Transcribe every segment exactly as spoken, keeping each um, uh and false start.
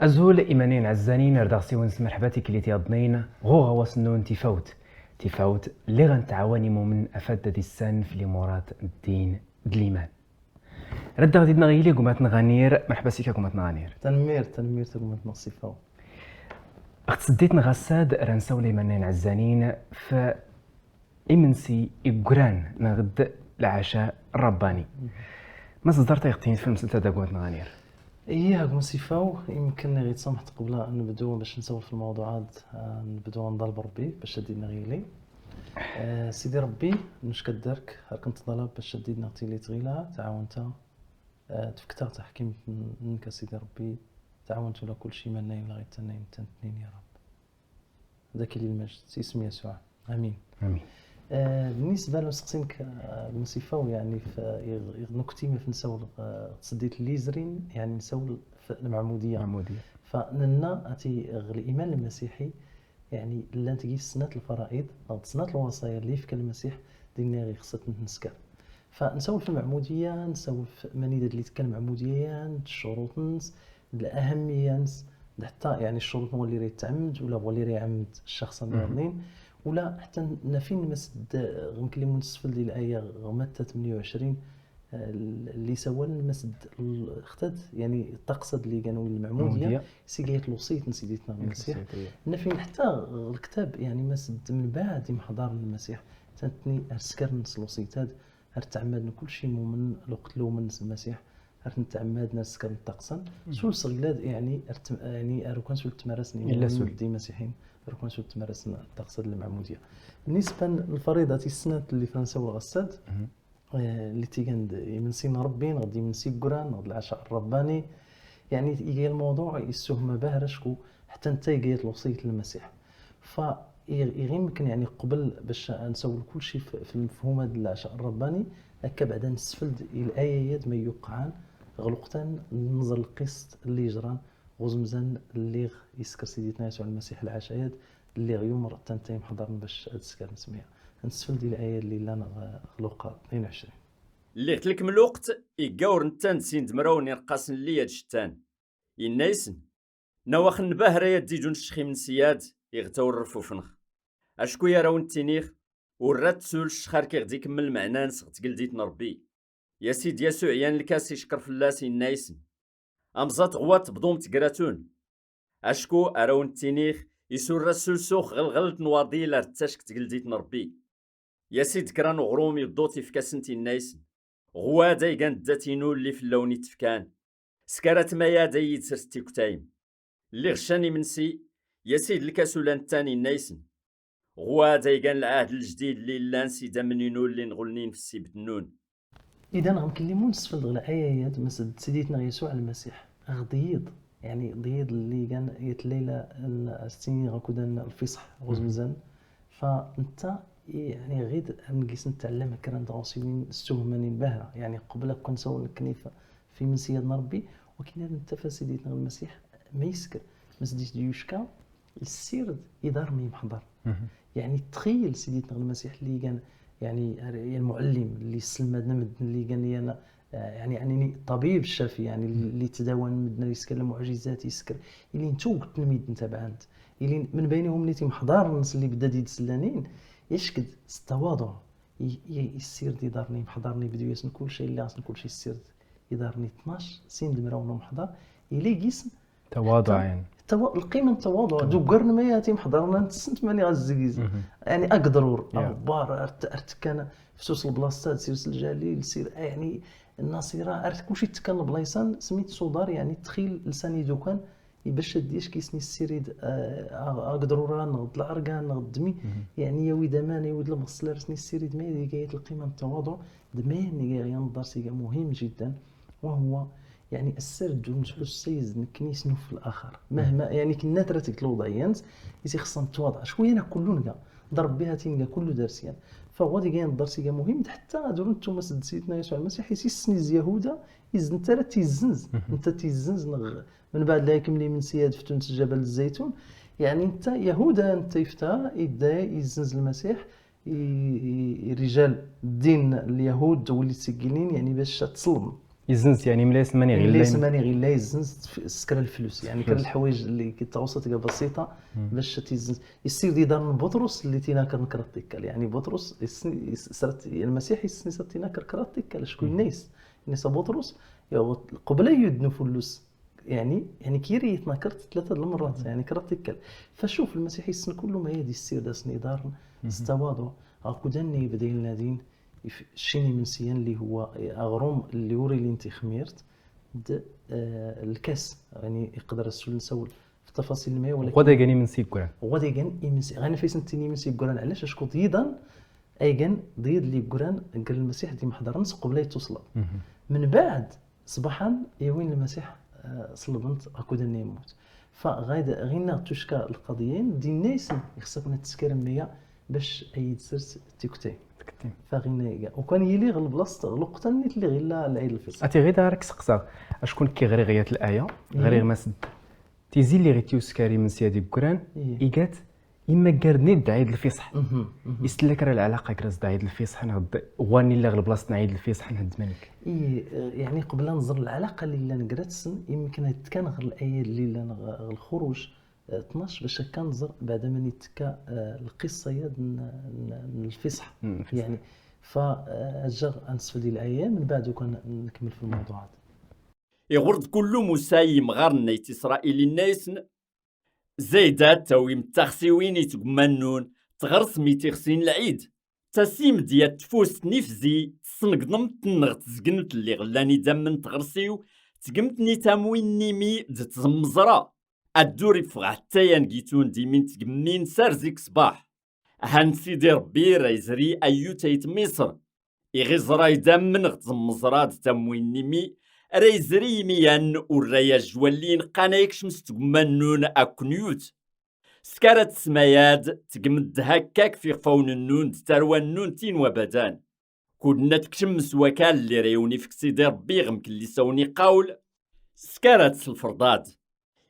Azul imanin ɛezzanin, ar daɣ siwen s merḥba tiklit yaḍnin, ɣuɣ awas-nnun tifawt. Tifawt, lliɣ n tɛawan imumen afad ad issan fl imurat n ddin d liman. Raddaɣ did-neɣ yili gmat n ɣanir, merḥba sik a gmat n ɣanir. Tanemmirt, tanemmirt a gmat n ɣsifaw. Ɣ tseddit n ɣassad, ra nsawel imanin ɛezzanin, f imensi iggran neɣ d lɛaca rabbani. Ma s-ẓḍart ay ɣ-d-tinit f lmeslet-a d agmat n ɣanir? Ih, a gma Sifaw, imken i ɣ-itsamḥ qbla ad nebdu bac nsawel f lmawḍuɛat, ad nebdu ad nḍaleb Rebbi bac ad d-ineɣ yili. Eh, Sidi Rebbi, necka ddark, ar k-nṭḍalab bac ad d-ineɣ tili tɣila, tɛawen-ta, eh, tefkta taḥkimt n-, nnek a Sidi Rebbi, tɛawen-t ula kulci ma nnayen la ɣ-ittannayen tantnin ya Rab. Dak i lmajed, s isem Yasuɛ. Amin. Amin. Eh, بالنسبة لمسقسينك, eh, المسيفة, يعني, ف-, يغ-, يغ-, نكتي ما في نسول, eh, تسديت اللي زرين, يعني, نسول في المعمودية. معمودية. فننا أتي غ الإيمان المسيحي, يعني, لان تجي سنة الفرائض, أو سنة الوصايا اللي في المسيح, دي اللي خصتنا نسكر. فنسول في المعمودية, نسول في مني اللي تكلم معمودية, الشروط نس, الأهمية نس, حتى يعني الشروط هو اللي يتعمد ولا هو اللي يعمد الشخص الناظرين ولا حتى نفين مسد غنكلموا نسفل ديال الآية غمتة ثمانية وعشرين, آه، اللي سوال مسد ال-، اختد يعني تقصد اللي كانوا المعمودية. المعمودية. سيقيت الوسيط نسيديتنا من المسيح. الوسيط، إيه. نفين حتى الكتاب يعني مسد من بعد محضر المسيح تنتني أسكر نس الوسيط هذا. هر تعمدنا كل شيء مؤمن الوقت لو من المسيح. هر نتعمدنا سكر الطقسن. سول سغلاد يعني أرت-، يعني أروكان سول تمارسن إلا يعني سول. دي مسيحيين. أروكان سول تمارسن الطقس المعمودية. بالنسبة للفريضة السنة اللي فرنسا والغساد, آه، اللي تيجان د-، يمنسين ربي، نغدي يمنسي قران، نغد العشاء الرباني. يعني يجي الموضوع يسوه ما بهرشكو حتى انت يجي الوصية المسيح. فيغ-، يغي يمكن يعني قبل باش نسول كل شيء في، في المفهوم هذا العشاء الرباني، هكا بعدا نسفلد الآيات ما يوقعان غلقتان نظر القسط اللي جران غزمزان اللي غ-، يسكر سيدنا يسوع المسيح العشايات اللي غيوم رتان تايم حضرن باش هاد السكر نسميها. نسفلد الآية اللي لنا غ-، غلوقة اثنين وعشرين. اللي غتلك من الوقت يقاور نتان سين دمراون ينقاسن لي هاد الشتان. ينايسن. نواخ نباه راه يدي جون الشخي من سياد، يغتاو الرفوفنخ. أشكو يا راون التينيخ، ورات تسول الشخار كي غدي يكمل المعنى نسخ تقلديت نربي. يا سيد يسوع يان الكاس يشكر فلاس ينايسن. أمزات غوات بضوم تقراتون. أشكو أراون التينيخ، يسور السلسوخ غلغلت نواضي لارتشك تقلديت نربي. يا سيد كران وغروم يضو تيفكاسن تينايسن. غوا دايقان داتينو اللي في اللون يتفكان. سكرت ما يا دايد سرت تيكتايم. اللي غشاني منسي، يا سيد الكاسولان التاني نايسن. غوا دايقان العهد الجديد اللي لان سيدا منينو اللي نغلنين في السيبت النون. إذا غنكلمو نسفل دغ الآيات مسد سيديتنا يسوع المسيح. غضيض، يعني ضيض اللي كان يتليلى السنين غكودان الفصح غزمزان. فانت يعني غير نقيس نتعلم كرا دغوسيين السهمانين بهرة. يعني قبل كون سوى الكنيفة في من سيدنا ربي، وكاين هذا التفاسير ديال المسيح ما يسكر. ما سديش ديوشكا السير يدارني محضر. يعني تخيل سيدنا المسيح اللي كان يعني المعلم اللي سلمنا مدن اللي كان يانا، يعني، يعني الطبيب الشافي، يعني، اللي تداوى مدن يسكر المعجزات يسكر، اللي نتو قلت الميدن تبعانت، اللي من بينهم اللي تيمحضر الناس اللي بدا ديد سلانين، يشكد التواضع. ي-، ي-، يسير دي دارني، محضرني بدو ياسن كل شيء، اللي أصلا كل شيء يسير دي دارني اثناش سين دمراون ومحضر، إلي قيسن تواضع، حتى يعني. توا-، القيمة التواضع، تواضع. دو قرن ما ياتي محضرنا نتسنت ماني غزيز. يعني أقدرور، يا. أخبار، أرت-، أرت كان فسوس البلاصة، سيوس الجليل، سير، يعني، الناصرة، أرت كل شيء تكن بلايصان، سميت صدار، يعني، تخيل لساني دوكان، باش ديش كيسني السيريد، آه، آه، أقدرورا، نغد العرقان، نغد دمي. يعني يا ود أمان، يا ود المغسل، رسني السيريد، ما هي قاية القيمة التواضع، دمان يا ينظر سيجا مهم جدًا، وهو يعني السرد والمسحو السيز نكنيس نوف الآخر. مهما يعني كنا تراتك الوضعيات، يسي خصنا نتواضع شوية، أنا كلنا ضرب بها تينجا كل درسيا. فهو دي جاي الدرس يجا مهم، حتى هادو نتوما سد سيدنا يسوع المسيح، يسي سنيز يهودا، يزن ترى تيزنز. انت تيزنز نغ-، من بعد لا يكملي من سياد فتون جبل الزيتون. يعني انت يهودا انت يفتها يدا يزنز المسيح، ي-، ي-، رجال الدين اليهود واللي تسجلين يعني باش تصلم. Yezzenz, yeɛni, mla yesmani ɣilla. Mla yesmani ɣilla yezzenz s kra lflus, yeɛni kra lḥwayeǧ li tɣawsa tga basita. Bac tizzenz yessiwed iḍarren n Buṭrus li tinaker n krattikal, yeɛni Buṭrus srat Lmasiḥ yessen-is ad tinaker krattikal, acku yenna-yas, yenna-yas a Buṭrus, qbel ay yudden ufulus, yeɛni yeɛni kiri yetnaker tlata d lmerrat, yeɛni krattikal. Facuf, Lmasiḥ yessen kullu ma yad yessiwed-asen iḍarren s tawaḍuɛ, ɣakudan-nni yebda yenna din, cci n imensiyen li huwa aɣrum li ur ilin tixmirt d lkas, yeɛni iqder asul nsawel f tafasil-nni, walakin ɣwad ay gan imensi yeggran. Ɣwad ay gan imensi, ɣer nafis n tin imensi yeggran, ɛlac? Acku d yiḍan ay gan d yiḍ li yeggran ger Lmasiḥ d imeḥḍaren-is qbel ay tuṣleḍ. Mbeɛd ṣbaḥan yawin Lmasiḥ, ṣelben-t ɣakudan-nni yemmut. Fa ɣinna ɣ tucka lqaḍiyin dinna-yasen ixṣ-aken ad teskarem meyya bac ay d-sers tikti. Fa ɣinna iga ukan yili ɣ leblaṣt ɣ luqtan-nni tli ɣilla Lɛid Lfiṣḥ. Ati ɣid ara k-seqsaɣ, acku nekk ɣriɣ yat laya, ɣriɣ mas d tizi lliɣ ittiwskar imensi ad yeggran, igat imaggar-nni d Ɛid Lfiṣḥ. Is tella kra lɛalaqa ger-as d Ɛid Lfiṣḥ neɣ d wanni lliɣ leblaṣt n Ɛid Lfiṣḥ neɣ d manik? Yeɛni qbel ad nẓer lɛalaqa li llan ger-atsen, imken ad kan ɣer laya li llan ɣ Lxuruj tnac bac akka nẓer beɛda ma nittekka lqissa-ya n lfiṣḥ. Yeɛni fa aǧǧaɣ ad nsefdi laya, mbeɛd ukan nkemmel f lmawḍuɛat. Iɣur-d kullu Musa i yimɣaren n Ayt Isṛayil, inna-yasen, Zayda ad tawim taxsiwin i tgemma-nnun, tɣersem i tixsi n lɛid. Tasim-d yat tfust n ifzi, tesnegdem-ten neɣ tezgnem-t lliɣ llan idammen n tɣersiw, tgem-ten i tamwin n imi d tẓemmeẓra. Addur ifɣ ḥetta yangitun d imi n tgemmin sarzik ṣṣbaḥ. Han Sidi Ṛebbi ra yezri ayyut ayt Miṣr. Iɣ iẓra idammen ɣ tẓemmeẓra d tamwin n imi, ra yezri imiyan ur ra yajwallin qqan a yakcem s tgemma-nnun akken yut. Skara tesmayad, tgem-d hakkak f ixfawn-nnun d tarwa-nnun tin wabadan. Kudna tkcem s wakal lli ra yawen ifk Sidi Ṛebbi ɣ mkelli s awen iqawl, skara tselfrḍad.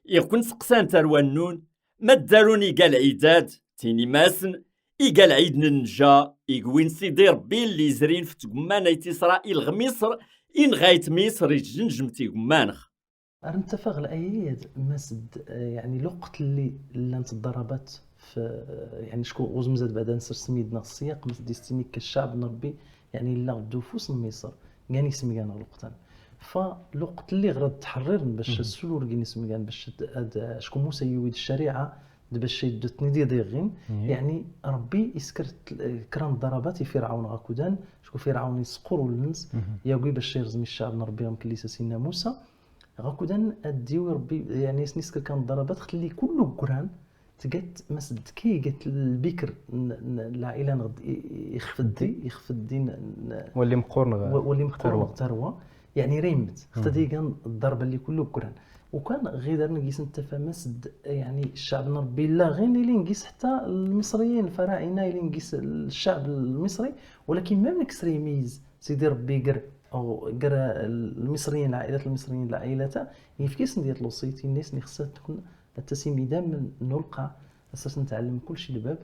Iɣ kun seqsan tarwa-nnun, ma ddarun iga lɛidad, tinim-asen, iga lɛid n nnja, igwin Sidi Ṛebbi lli izrin f tgemma n Ayt Isṛayil ɣ Miṣr, inɣa ayt Miṣr iǧǧenjem tigemma-nneɣ. Ar nettafaq ɣ laya-yad, mas d, yeɛni, luqt lli llant ḍḍarabat f, yeɛni, acku ɣ uzemz ad beɛda nsers mid-neɣ ssiyaq, mas d istim ikka ccɛeb n Ṛebbi, yeɛni, illa ɣ ufus n Miṣr, gan isemgan ɣ luqtan. Fa luqt lli ɣ ra d-ttḥerriren bac ad sul ur gin isemgan, bac ad, acku Musa yuwi-d ccariɛa, d bac ad ten-id-iḍiɣin, yeɛni, Ṛebbi isker kra n ḍḍarabat i Firɛawn ɣakudan, acku Firɛawn isqur ul-nnes, yagi bac irẓem ccɛeb n Ṛebbi ɣ mkelli s as inna Musa, Ɣakudan ad d-iwi Ṛebbi, yeɛni, ad sen-isker kan ḍḍarabat, xtelli kullu ggran, tgat, mas d kay igat lbikr n, n lɛaila neɣ d i, ixfeddi, ixfeddi n, n, wali meqqur neɣ, wa-, wali meqqur neɣ tarwa. Yeɛni, ra yemmet. Xta d igan ḍḍarba lli kullu ggran. Ukan, ɣid ar negis n tafama, mas d, yeɛni, ccɛeb n Ṛebbi illa ɣin, ili ngis ḥetta lmiṣriyin, lfaraɛina, ili ngis ccɛeb lmiṣri, walakin même nekk sra yemyiz Sidi Ṛebbi ger, ger lmiṣriyin, lɛailat lmiṣriyin, lɛailata, yefka-yasen di tluṣit, yenna-yasen ixṣṣa-tkun ad tasim idammen n ulqaɛ, ad as-nɛellem kulci lbab,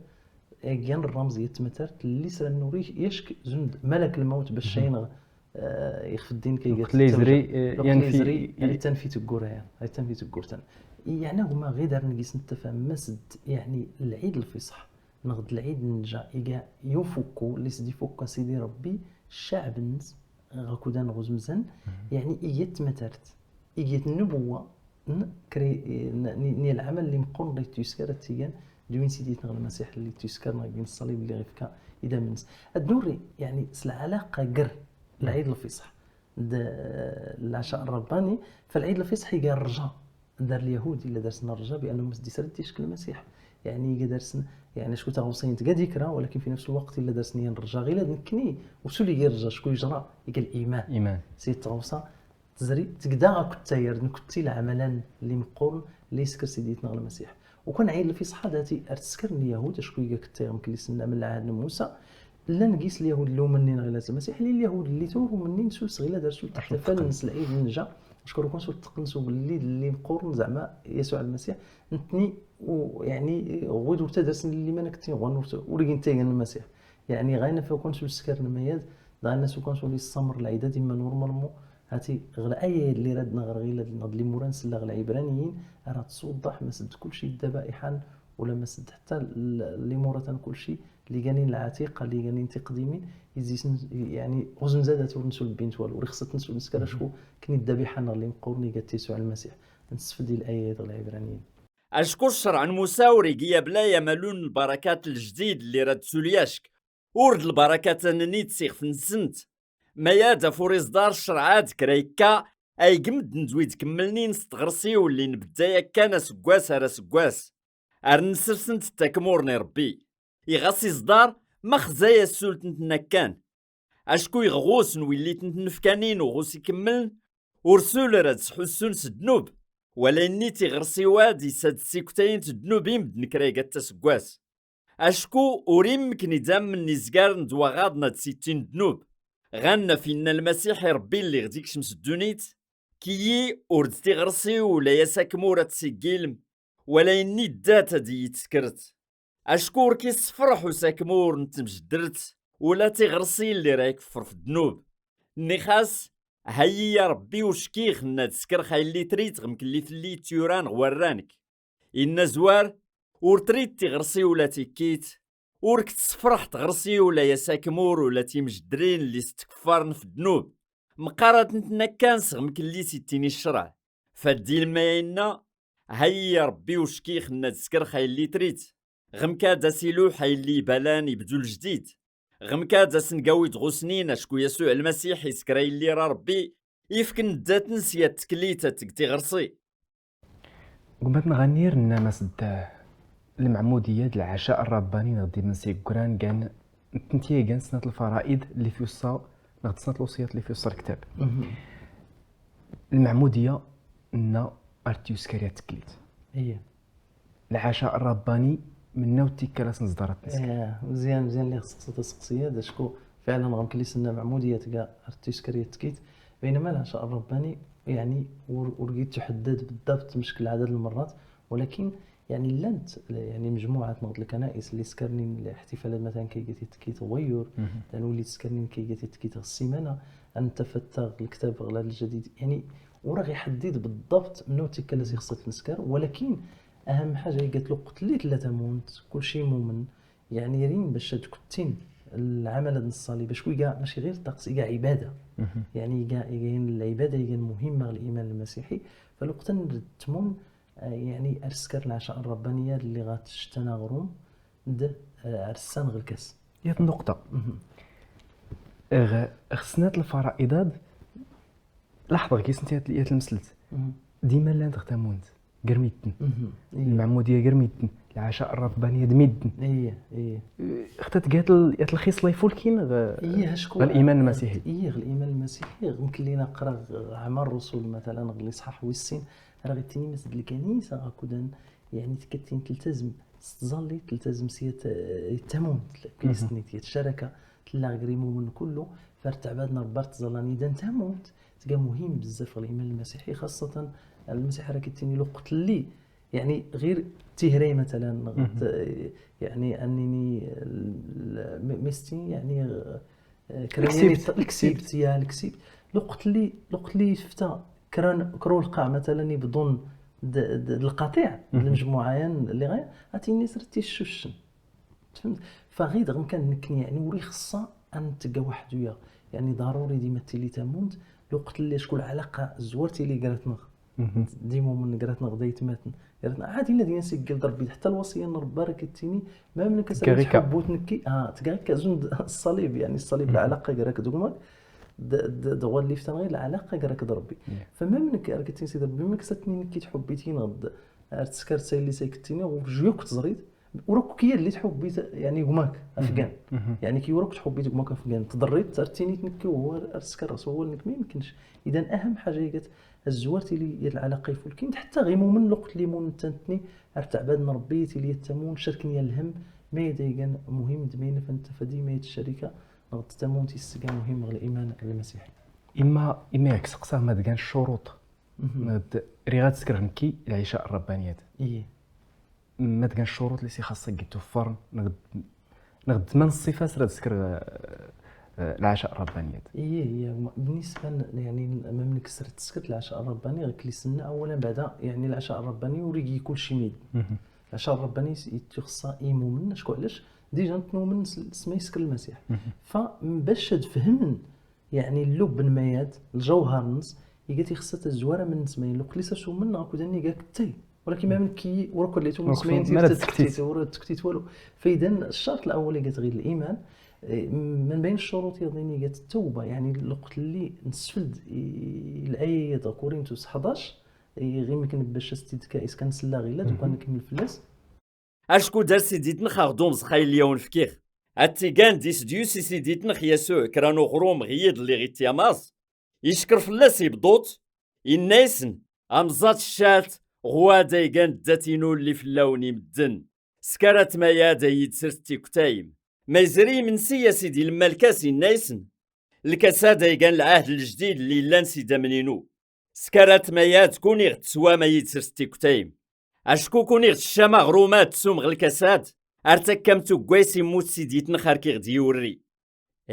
agi n ṛṛamz i tmetart, lli sra nnuri yacek zund malak lmawt bac ayen, eh, ixf ddin kay gat la yezri, eh, luqt la yezri, yezri, eh, ay tanfi teggura-ya, ay tanfi teggurtan. Yeɛni gma ɣid ar negis n tafama, mas d, yeɛni, lɛid lfiṣḥ, neɣ d lɛid n nnja, iga yufukku, lli s d-ifukka Sidi Ṛebbi, ccɛeb-nnes, ɣakudan ɣ uzemzan, yeɛni, iga tmetart, iga nnubuwa n kra, n, n, n lɛamal lli meqqren lli t-yuskar ad t-igan, d win Sidi-tneɣ Lmasiḥ lli t-yuskar neɣ win ṣṣalib lli ɣ-ifka idammen-nnes. Ad nuri, yeɛni, s lɛalaqa ger lɛid lfiṣḥ d lɛaca ṛṛabbani, fa lɛid lfiṣḥ iga ṛṛja. Dar lyahud illa darsen ṛṛja bi annahum s-d-isra-d tickel Lmasiḥ. Yeɛni, iga darsen, yeɛni, acku taɣawsa-in tga dikra, walakin fi nafs lweqt illa darsen yan ṛṛja ɣila d nekkni, ur sul iga ṛṛja, acku yejra, iga liman. Iman. Si tɣawsa tezri, tegda akk ttayar d nkutti lɛamalan lli meqqoren lli yesker Sidi-tneɣ Lmasiḥ. Ukan ɛid lfiṣḥa dati ar teskar n lyahud, acku iga kettay ɣ mkelli s-nna min lɛahd n Musa, llan gis lyahud lli umennin ɣ ilat Lmasiḥ, lli lyahud lli tura umennin sul s ɣila dar sul teḥtafal-nnes lɛid n nnja, Acku ur kan sul teqqen s ubellid lli meqqoren, zeɛma Yasuɛ Lmasiḥ, nettni, u, yeɛni, wid ur ttadarsen lli liman akken ɣwan ur, ur gin tayga n Lmasiḥ. Yeɛni, ɣayen af ukan sul skar n mayad, dɣa nas ukan sul issamer lɛidad, imma normalement, Hati ɣer aya yelli rad neɣ ɣer ɣilad neɣ d limura nsella ɣer lɛibraniyin, ara tesweddeḥ ma sed kulci ddabaiḥan, wala ma sed ḥtta l-, limuratan kulci, li ganin lɛatiqa, li ganin tiqdimin, izisen, yani, ɣuzmzadat ur nsul bint walu, ur ixsat nsul nskar acku kni ddabiḥan ɣer limqurn igat Yasuɛ Lmasiḥ. Nsfed il ayat ɣer lɛibraniyin. Acku ccerɛ n Musa ur igi abla yamalun lbarakat n ljdid lli rad sulyack, ur d lbarakat-nni d tiɣef-nsent. Mayad af ur iẓḍar ccerɛ ad kra yekka, ay g medden d wid kemmlnin s tɣersiw lli nbedda yakkan aseggas ar aseggas. Ar nsersent takmur n Rebbi. Iɣas iẓḍar, ma xzay assultent n akkan. Acku iɣɣus n willi tent-nefkanin uɣus ikemmlen, ur sul ara d-sḥussun s ddnub, wala inni tiɣersiwa d-isad ssiktayen ddnub i medden kra igat aseggas. Acku ur immken idammen n izgaren d waɣaḍ n ad sittin ddnub. Ɣan naf inna Lmasiḥ i Rebbi lliɣ d-ikcem s ddunit, kiyi ur d tiɣersiw ula yas akmur ad tsigilem, wala inni ddat ad iyi-teskert. Acku ur k-issefreḥ usakmur n tmjeddert, ula tiɣersi lli ra ikeffer f ddnub. Nniɣ-as, hayyi ya Rebbi uckiɣ n ad skerx aylli trit ɣ mkelli felli tyuran ɣ warrank. Inna zwar, ur trit tiɣersi ula tikkit, ur k-tessefreḥ tɣersi ula yas akmur ula timjeddrin lli s-tkeffaren f ddnub. Meqqarat n tnakkan s ɣ mkelli s ittini ccreɛ. Faddi lma yenna, hayyi ya Rebbi uckiɣ n ad skerx aylli trit. Ɣ mkad as iluḥ aylli ibalan ibdu ljdid. Ɣ mkad as ngawi-d ɣ usnin acku Yasuɛ Lmasiḥ isker aylli ra Rebbi, ifk n ddat-n s yat tklit ad teg tiɣersi. Gmat nɣanir nna mas d lmeɛmudiya d lɛaca rrabbani neɣ d imensi ggran gan ntenti gan snat lfaraid lli f yussa neɣ d snat lwṣiyat lli f yussa lktab. Lmeɛmudiya nna ar tyuskar yat tklit. Iya. Lɛaca rrabbani menna ur tikkal as neẓdarat nesk. Iya, mezyan, mezyan lli xseqsa taseqsiya d acku fiɛlan ɣ mkelli s nna lmeɛmudiya tga ar tyuskar yat tklit. بينما العشاء الرباني يعني ور-، ورقي تحدد بالضبط مشكل عدد المرات، ولكن يعني لانت يعني مجموعات نغد الكنائس اللي سكرنين الاحتفالات مثلا كي قلت كي تغير، لانه اللي تسكرنين كي قلت كي السيمانه، ان تفتغ الكتاب غلال الجديد يعني وراه يحدد بالضبط منو تيكا التي خصها تنسكر، ولكن اهم حاجه هي قالت له قلت لي لا تمونت كل شيء مؤمن، يعني رين باش تكتين العمل هذا الصليب باش كويكا ماشي غير طقس، إيكا عبادة. يعني إيكا، إيكا العبادة إيكا مهمة للإيمان المسيحي. فالوقت نتمون، آه، يعني أرسكر العشاء الربانية اللي غاتشتنا غروم د، آه، عرسان غ الكاس. يا النقطة. إغ-، خصنات الفرائضات لحظة، كي سنتي يا تلمسلت. ديما لان تختمونت. قرميتن. المعمودية قرميتن. العشاء الربانية دميتن. ايه، ايه. اختت قالت ال-، قالت الخيص الله يفولكين غ-، ايه، شكون؟ غ الإيمان المسيحي. ايه، غ الإيمان المسيحي، غ-، ممكن لينا قرا غ-، أعمال الرسل مثلا، غ الإصحاح ويسين، راه غيتني مثل الكنيسة، غا كودان، يعني، تكتين تلتزم، ستزالي تلتزم سيت، آه، يتمون، كنيستني، تيت الشركة، تلا غريمو من كله، فرت عبادنا ربارت زالاني دان تموت. تلقى مهم بزاف في الإيمان المسيحي، خاصة المسيح راه كيتيني له قتل لي، يعني، غير تيهري مثلا، غت-، يعني، أنني ال-، م-، ميستي، يعني، آه، كراني الكسيبت. الكسيبت، يا الكسيبت. لو قتل لي، لو قتل لي شفتا كران، كرو القاع مثلا يبدون د-، د-، القطيع، المجموعة، يعني، اللي غير، أتيني سرتي الشوشن. فهمت؟ فغير دغم كان نكني، يعني، وري خصها أن تلقى واحد ويا. يعني، ضروري ديما تيلي تامونت. لو قتل لي شكون العلاقة زوارتي لي قراتنغ. ديما من قراتنغ دايت ماتن. قراتنغ عادي، لا دينا سيقل ضربي. حتى الوصية نربى راه كتيني. ما منك كاريكا. تحبوت نكي. آه، تكاريكا زون د-، الصليب، يعني، الصليب العلاقة قراك دوغماك. د-، د-، دوغا اللي فتن غير العلاقة قراك ضربي. فما منك راه كتيني سيدي ربي، ما كساتني نكي تحبيتي نغد. ارتسكرت سايلي سايكتيني ورجيوك تزريد. وراك كي اللي تحبي ت-، يعني، هما افغان. يعني، كي وراك تحبي هما افغان. تضريت، ترتيني تنكي وهو ارتسكر راسو، هو انك ما يمكنش. اذا اهم حاجه هي كت-، الزوار تيلي هي العلاقه يفول. كاين حتى غير مؤمن الوقت اللي مون تنتني، عرفت عباد نربي تيلي يتمون، شاركني الهم، ما يدايقن مهم دمين، فانت فدي ما يتشاركه، نغد تمون تيسقى مهم غ الايمان المسيحي. اما، اما ياك سقساه ما دقان الشروط. نغد ريغا تسكر نكي العشاء الربانيات. ايه. ما تكان الشروط اللي سي خاصك توفر، نغد، نغد ثمان الصفات راه تذكر، آه، آه، العشاء الرباني هذا؟ ايه، هي هما بالنسبه ل- يعني ما ملي كسرت تسكت العشاء الرباني غير كلي سنة اولا بعدا، يعني العشاء الرباني وريقي كلشي ميد. العشاء الرباني يتخصى ايمو من شكون علاش؟ ديجا نتنو من سما يسكر المسيح. فباش تفهم يعني اللب نمايات الجوهر نس يقات يخصها الزواره من سماين لو قليسه شو من غاكو داني كاع كتي، ولكن ما من كي ورا كليتو من سماين تيفتت كتيت ورا تكتيت والو. فاذا الشرط الاول يقات غير الايمان. إيه، من بين الشروط يظني قالت التوبه، يعني الوقت اللي نسفلد الايه ديال كورنثوس حداش، إيه، غير يمكن باش استدكا اسكان سلا غيلا دوكا نكمل فلاس. Acku d asidit-nneɣ aɣdum zxayel yawen fkiɣ. Attigan dis dius isidit-nneɣ Yasuɛ kra n uɣrum ɣiyid lliɣ ittyamaẓ. Yeckeṛ fell-as ibḍut, inna-yasen, amẓat ccalt, ɣwad aygan ddat-inu lli fell-awen i medden. Skarat mayad ay yid-sers tikwtayem. Ma yezri imensi a sidi lemmalkas inna-yasen, lkasad aygan lɛahd ljdid lli yellan s idammen-inu. Skarat mayad kuniɣ teswam ay yid-sers tikwtayem. Acku kuniɣ tecam aɣrum ad tsum ɣ lkasad, ar takkam tuggays immut sidit-nneɣ ar kiɣ-d-yiwri.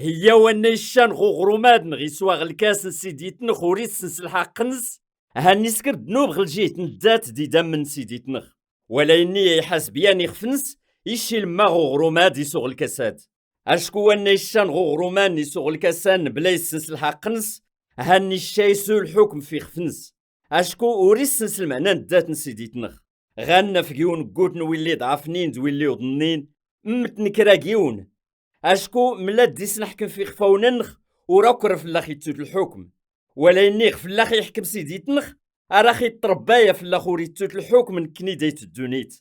Hiyya wanna iccan ɣ uɣrum ad nɣ iswa ɣ lkas n sidit-nneɣ ur issens lḥaqq-nnes, hanni sker ddnub ɣ ljiht n ddat d idammen n sidit-nneɣ. Wala inni ay ḥaseb yan ixef-nnes, icci lemma ɣ uɣrum ad isuɣ lkasad. Acku wanna iccan ɣ uɣrum ad isuɣ lkasan bla issens lḥaqq-nnes, hanni icca isu lḥukm f ixef-nnes. Acku ur issens lmeɛna n ddat n sidit-nneɣ. Ɣan naf g yiwen n wwut n willi ḍɛafnin d willi uḍennin, mmet nekra g yiwen. Acku mla d-isneḥkem f ixfawen-nneɣ, ur akk ra fell-aɣ ittut lḥukm. Wala inniɣ fell-aɣ iḥkem sidit-nneɣ, ar aɣ iṭṭrebbaya fell-aɣ ur ittut lḥukm nekkni d ayt ddunit.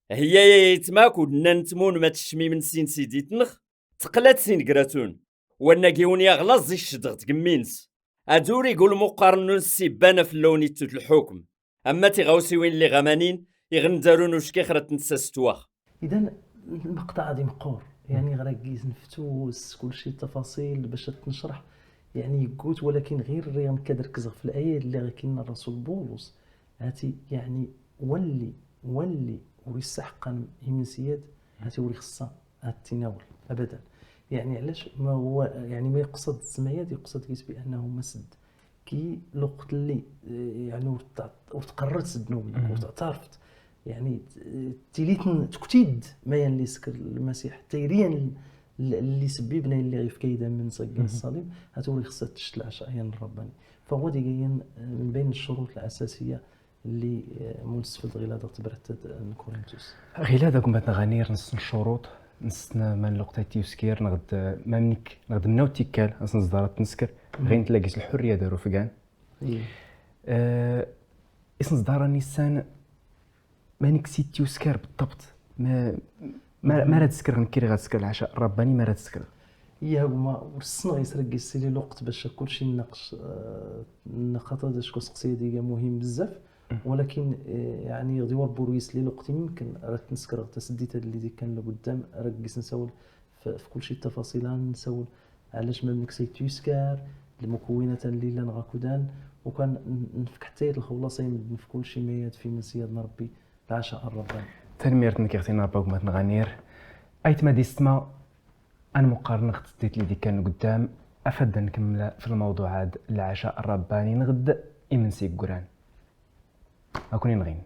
Hiyya ay aytma kud nnan tmun ma tecmim n sin sidit-nneɣ, teqlat sin gratun. Wanna g yiwen yaɣlaẓ iccedɣ tgemmi-ines. Ad ur igul muqqar n unsibban a fell-awen ittut lḥukm. Amma tiɣawsiwin lliɣ amanin, iɣ ndarun ucki xra tnsastwaɣ. اذا المقطع غادي مقور، يعني غير كيز نفتوس كلشي التفاصيل باش تنشرح، يعني يقوت، ولكن غير ريغ نكاد ركزغ في الايه اللي غير كاين الرسول بولس. هاتي يعني ولي ولي وريسحقا يمنسيات، هاتي وري خصها هاتيناول ابدا. يعني علاش ما هو يعني ما يقصد السمايات، يقصد كيس بانه مسد كي الوقت اللي آه، يعني ورت- ورتقررت الذنوب، ورتعترفت، يعني ت- تيليت ن- تكتيد ما ينلي سكر المسيح تيريا ال- اللي سببنا اللي غير في كيدا من سجن الصليب. هاتو اللي خصها تشت العشاء يعني الرباني. فهو دي جايين من بين الشروط الاساسيه اللي آه، منسفد غير هذا تبرتد كورنثوس. غير هذا كما تغنير نص الشروط، نص ما نلقطة تيوسكير نغد ما منك نغد منو تيكال نص نزدارة تنسكر، غير نتلاقيس الحريه دارو فكان. إيه. آه، اسم صدارة نيسان مانيك سيتي وسكار بالضبط؟ ما ما ما راه تسكر غنكري غتسكر العشاء الرباني ما راه تسكر؟ هي هما ورسنا غيسرق السيلي الوقت باش كلشي نناقش، آه، نخاطر داش كو سقسيه ديجا مهم بزاف. ولكن آه، يعني غدي وربو رويس لي الوقت يمكن راه تنسكر غتا سديت هاد اللي دي كان لقدام راه كيس نسول ف- في كلشي التفاصيل نسول علاش ما منك سيتي وسكار، المكونات اللي لنا غاكودان، وكان نفك حتى الخلاصه يمدن في كلشي ما يدفي من سيادنا ربي العشاء الرباني. تنميرت نك يا اختي نربا وما تنغانير. ايت ما ديستما ان مقارنة تديت لي دي كان قدام افد نكمل في الموضوع هاد العشاء الرباني نغد امنسي قران. اكوني نغين.